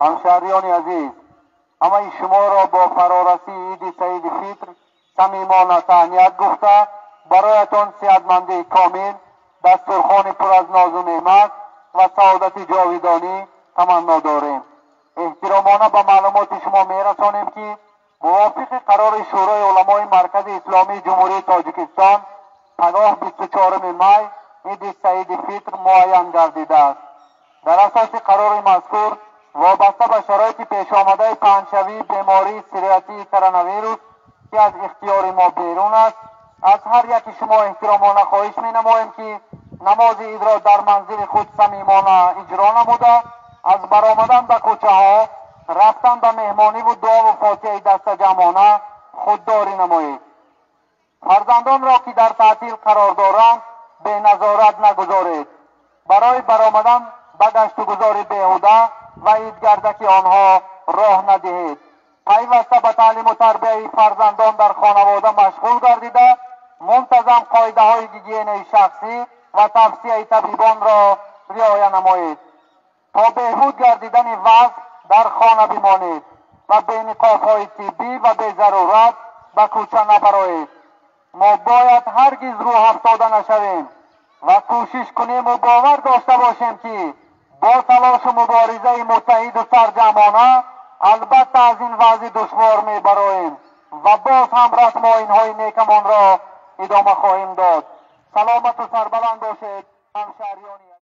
Ҳамшаҳриёни азиз, ҳамаи шуморо бо фарорасии Иди Саиди Фитр самимона таҳният гуфта, бароятон сиҳатмандии комил, дастурхони пур аз нозу неъмат ва саодати ҷовидонӣ таманно дорем. Эҳтиромона ба маълумоти шумо мерасонем, ки мувофиқи қарори Шӯрои уламои Маркази Исломии Ҷумҳурии Тоҷикистон пагоҳ 24 май Иди Саиди Фитр муайян гардидааст. Дар асоси қарори мазкур, вобаста ба шароити пешомадаи паҳншавии бемории сироятии коронавирус, ки аз ихтиёри мо берун аст, аз ҳар яки шумо эҳтиромона хоҳиш менамоем, ки намози идро дар манзили худ самимона иҷро намуда, аз баромадан ба кӯчаҳо, рафтан ба меҳмониву дуову фотиҳаи дастаҷамъона худдорӣ намоед. Фарзандонро, ки дар таътил қарор доранд, беназорат нагузоред. Барои баромадан ба гаштугузори беҳуда ва идгардаки онҳо роҳ надиҳед. Пайваста ба таълиму тарбияи фарзандон дар хонавода машғул гардида, мунтазам қоидаҳои гигиенаи шахсӣ ва тавсияи табибонро риоя намоед. То беҳбуд гардидани вазъ дар хона бимонед ва бениқобҳои тиббӣ ва безарурат ба кӯча набароед. Мо бояд ҳаргиз рӯҳафтода нашавем ва кӯшиш кунему бовар дошта бошем, ки бо талошу муборизаи муттаҳиду сарҷамъона албатта аз ин вазъи душвор мебароем ва боз ҳам расму оинҳои некамонро идома хоҳем дод. Саломату сарбаланд бошед, ҳамшаҳриёни.